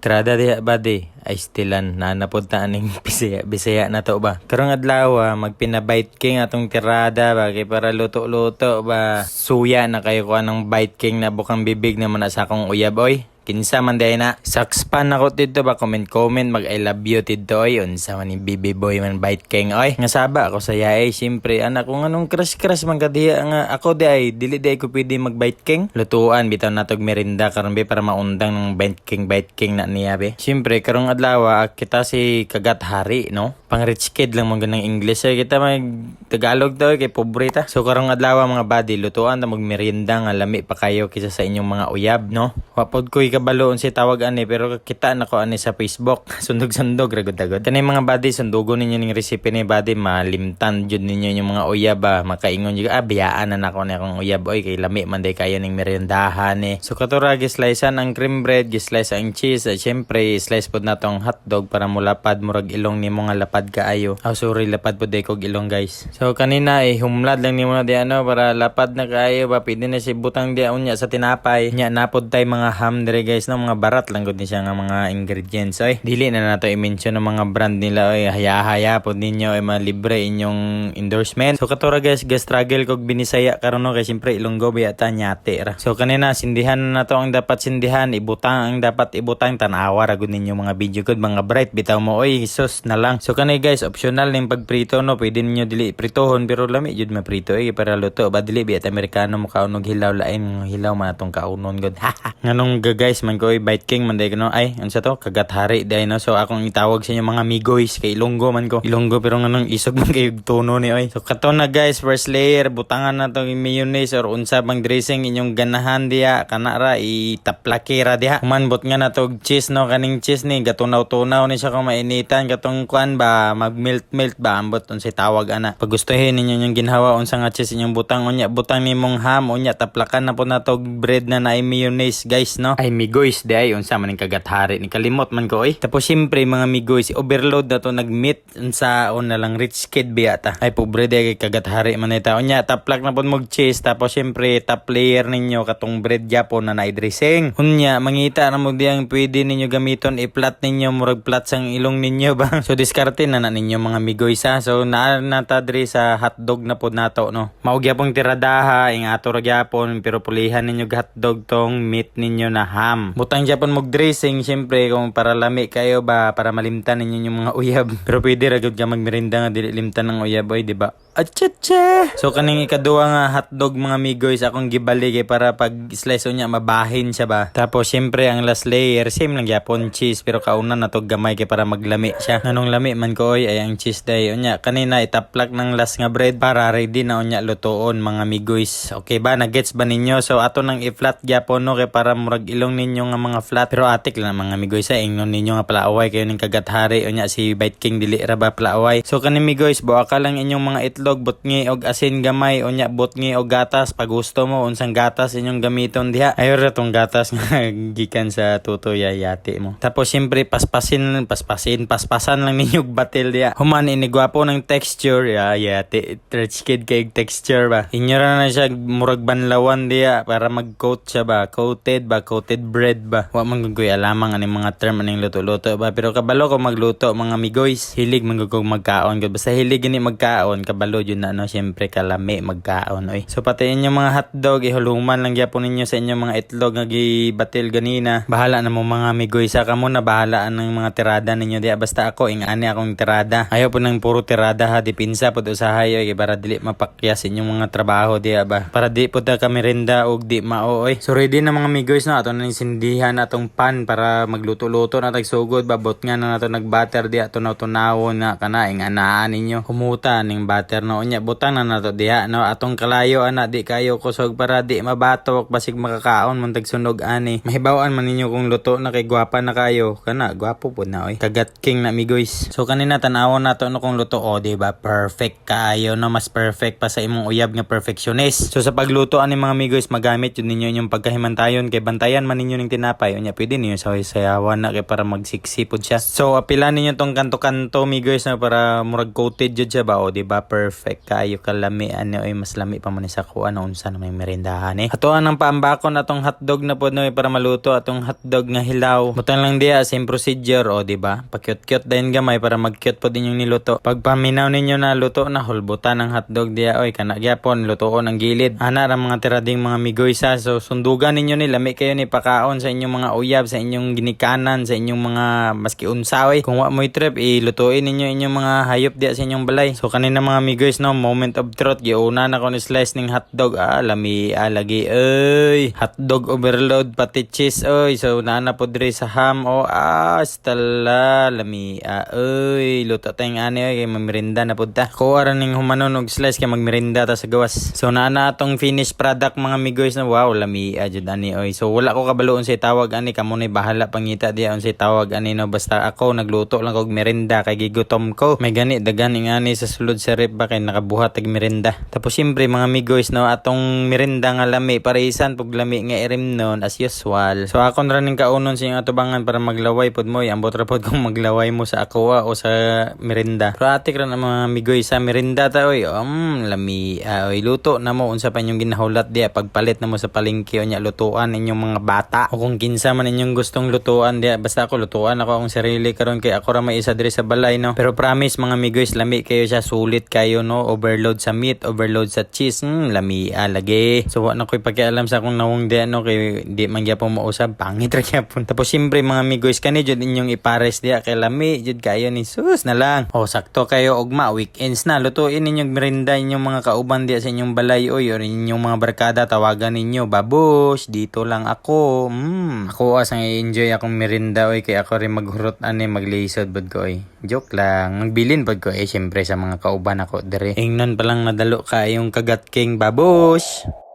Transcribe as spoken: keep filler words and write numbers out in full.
Tirada diha, buddy. Ay, stilan. Nanapod ta aning Bisaya, Bisaya na to ba? Karong adlaw, ah, magpinabait king atong tirada ba? Kay para luto-luto ba? Suya na kayo ko anang bite king na bukang bibig naman na sa akong uyab, oy. Kinsa man diay na? Sakspan ako dito ba? Comment, comment. Mag I love you dito, oy. Unsa man yung baby boy man bite king, oy. Nga saba ako sa yae. Siyempre, anak ko, nganong crush-crush man ka diha nga ako di ay, dili di ay ko pwede mag bite king. Lutuan, bitaw natog merinda karon be para maundang ng bite king, bite king na niya be. Siyempre, karong adlaw, ah, kita si Kagat Hari, no? Pang rich kid lang mo ganang English. Eh, kita mag Tagalog daw, kay pobre ta. So, karong adlaw, mga buddy, lutuan ta mag merienda nga lami pa kayo kisa sa inyong mga uyab, no? Wa pod ko'y kabalo unsay tawag ani, pero kita na ko ani sa Facebook. Sundog-sundog, ragod-ragod. Kani mga buddy, sundugon ninyo ning recipe ni buddy, malimtan jud ninyo inyong mga uyab, ah. Makaingon jud, ah, biyaan na nako ni akong uyab, oy, kay lami man day kayo ning meriendahan, eh. So, katura, gislicean ang cream bread, gislice ang cheese, at syempre, slice pod nato ang hotdog para mulapad, murag ilong nimo nga lapad kaayo. Oh, sorry, lapad pod day kog ilong, guys. So, kanina, eh, humlad lang nimo na di, ano, para lapad na kaayo ba, pwede na si butang di, unya sa tinapay. Nya, napod tay mga ham dire, guys, no, mga barat lang gud ni siya nga mga ingredients, oy. Dili na nato i-mention ang mga brand nila, oy, haya-haya pod ninyo, oy, malibre inyong endorsement. So, katura, guys, ga-struggle kog Binisaya karon, no, kay siyempre Ilonggo biya ta, nyati ra. So, kanina, sindihan na nato ang dapat sindihan, ibutang ang dapat ibutang, tan-awa ra gud ninyo mga video gud, mga bright bitaw mo, oy, sus na lang. So, kani, guys, optional ning pagprito, no, pwede ninyo dili pritohon, pero lami jud maprito, eh, para luto ba, dili biya ta Amerikano mo kaunog hilaw, lain nga hilaw man atong kaunon gud. Nganong ga-, guys, man ko, oy, bite king man day ko, no? Ay, unsa to? Kagat hari day, no? So, akong itawag sa inyo mga migoys, kay Ilonggo man ko. Ilonggo, pero nganong isog man kayo tono ni, oy. So, kato na, guys, first layer, butangan na tong mayonnaise or unsa bang dressing inyong ganahan diha, kana ra, itaplaki ra diha. Human, butngan na tog cheese, no? Kaning cheese ni, gatunaw-tunaw ni siya kung mainitan, katong kuan ba, mag-melt-melt ba, ambot unsay tawag ana. Pagustuhin ninyo yung ginhawa, unsa nga cheese inyong butang, unya butang nimong ham, unya taplakan na po na tog bread na naay mayonnaise, guys, no? Ay, migoys, di ay, unsa man yung kagathari ni, kalimot man ko, eh. Tapos, siyempre, mga migoys, overload na to, nag-meat, unsaon na lang, rich kid biya ta. Ay, pobre di, kay kagathari man ita. Unya, taplak na po mo cheese, tapos, siyempre, top layer ninyo, katong bread gyapon na naay dressing. Unya, mangita na mo di ang pwede ninyo gamiton, i-flat ninyo, murag flat sang ilong ninyo ba? So, diskarte na na ninyo, mga migoys, ha? So, naa na ta diri sa hotdog na pod nato, no? Mao gyapon tiradaha, ing ato ra gyapon, pero pulihan ninyo hotdog tong meat ninyo na ham. Butang gyapon mo dressing, siyempre, kung para lami kayo ba, para malimtan ninyo yung mga uyab. Pero pwede ra gud ka magmerienda nga dili limtan ang uyab, oy, di ba? Achacha! So, kaning ikaduha nga hotdog, mga migoys, akong gibali kay para pag slice unya, mabahin siya ba. Tapos, siyempre, ang last layer, same lang gyapon, cheese, pero kauna na to gamay kay para maglami siya. Nganong lami man ko, oy, ay ang cheese day. Unya, kanina, itaplak ng last nga bread para ready na unya lutoon, mga migoys. Okay ba? Nagets ba ninyo? So, ato nang i-flat gyapon, no, kay para murag ilong ninyo nga mga flat. Pero atik lang, mga migoys, sa ingnon ninyo nga palaaway kayo ning kagathari. Unya, si Bite King dili ra ba palaaway. So, kani, migoys, buaka lang inyong mga itlog, butngi og asin gamay, unya butngi og gatas. Pag gusto mo, unsang gatas inyong gamiton diha. Ayo ra tong gatas nga gikan sa Tutoy, yati mo. Tapos, siyempre, paspasin, paspasin, paspasan lang ninyo og batil diha. Human, inigwapo ng texture, ya, yati, rich kid kay texture ba. Inyo ra na siya, murag banlawan diha, para mag-coat siya ba, coated ba, coated bread ba. Wa man gud ko'y alamang aning mga term, aning luto-luto ba. Pero kabalo ko magluto, mga migoys. Hilig man gud ko magkaon gud. Basta hilig gani magkaon, kabalo jud na, no? Siyempre, kalami magkaon, oy. So, pati inyong mga hotdog, ihuluman lang gyapon ninyo sa inyong mga itlog nga gibatil ganina. Bahala na mo, mga migoys, ha, kamo na bahala anang mga tirada ninyo diha. Basta ako, ing ani akong tirada. Ayaw po nang puro tirada, ha, dipinsa pod usahay, oy, kay para dili mapakyas inyong mga trabaho diha ba. Para di po ta kamerenda og di mao, oy. So, ready na, mga migoys, no? Ato na ning sindihan atong pan para magluto-luto na tagsugod. Babot nga na nato nag-butter diha, tunaw-tunawon na kana, ing anaan ninyo. Humuta ning butter, no? Unya, butang na nato diha, no? Atong kalayo, ana, di kayo kusog para di mabatok, basig makakaon man tagsunog ani. Mahibaw-an man ninyo kung luto na kay gwapa na kayo. Kana, gwapo po na, oy. Kagat king na, migoys. So, kanina, tanawon nato, no, kung luto. O, di ba? Perfect kaayo, no? Mas perfect pa sa imong uyab nga perfectionist. So, sa pagluto ani, mga migoys, magamit jud ninyo inyong pagkahimantayon kay bantayan man ninyo ning tinapay. Unya, pwede ninyo sayaw-sayawan na kay para magsiksi pod siya. So, apilan ninyo tong kanto-kanto, migoys, na para murag coated jud siya ba? O, di ba? Perfect. Perfect kaayo kalami ani, oy, mas lami pa man ni sa kuan, unsa na may merindahan eh. Ato ang paambakon atong hotdog na pod, no, para maluto atong hotdog nga hilaw. Butang lang diya same procedure, o di ba? Pakyot-kyot dayon gamay para magkyot pod inyong niluto. Pagpaminaw ninyo na luto na, hulbutan ang hotdog diya, oy, kana gyapon lutoon ang gilid. Ana ra mga tirading mga migoy sa, so sundugan ninyo ni, lami kayo ni pakaon sa inyong mga uyab, sa inyong ginikanan, sa inyong mga maski unsa, oy. Kung wa mo'y trip, ilutuin ninyo inyong mga hayop diya sa inyong balay. So kanina mga migoys, no, moment of truth, giuna na ko ni slice ning hotdog. Ah, lami, ah, lagi, oy. Hotdog overload, pati cheese, oy. So naa na pod diri sa ham, oh, ah, stala, lami, ah, oy. Luto tayong ani, oy, kay mamerinda na pod ta. Kuha ra ning humanon og slice kay magmerinda ta sa gawas. So naa na atong finished product, mga migoys, na wow, lami, ah, jud ani, oy. So wala ko kabalo unsay tawag ani, kamo na'y bahala pangita diya unsay tawag ani, no. Basta ako nagluto lang kog merinda kay gigutom ko. May gani daghan ing ani sa sulod sa ref ba kay nakabuhat tag merinda. Tapos siyempre mga migoys, no, atong merinda nga lami, parisan pug lami nga irimnon as usual. So akon ra ning kaunon sa inyong atubangan para maglaway pod mo, ambot ra pod kung maglaway mo sa akoa o sa merinda. Pero atik ra na mga migoy sa merinda ta, oy. Um, lami, ah, oy, luto na mo, unsa pa inyong ginahulat diya, pagpalit na mo sa palengke, unya lutuan inyong mga bata. O kung kinsa man inyong gustong lutuan diya, basta ako lutuan ako ang sarili karon kay ako ra may isa diri sa balay, no. Pero promise mga migoys, lami kayo siya, sulit kayo, no. Overload sa meat, overload sa cheese, hmm, lami, ah, lagi. So wa na ko'y pakialam sa akong nawong diya, no, kay di man gyapon mausab, pangit ra gyapon. Tapos siyempre mga migoys, kani jud inyong ipares diya kay lami jud kayo ni, sus na lang. O sakto kayo, ugma, weekends na, lutuin ninyong merinda inyong mga kauban diya sa inyong balay, oy, or inyong mga barkada, tawagan ninyo, "Babush, dito lang ako." Hmm, ako as ang i-enjoy akong merinda, oy, kay ako rin maghurot ani, maglisod bud ko, oy. Joke lang, magbilin bud ko, eh, siyempre sa mga kauban ako diri. Ingnon pa lang nadalo ka yung kagat king, "Babush."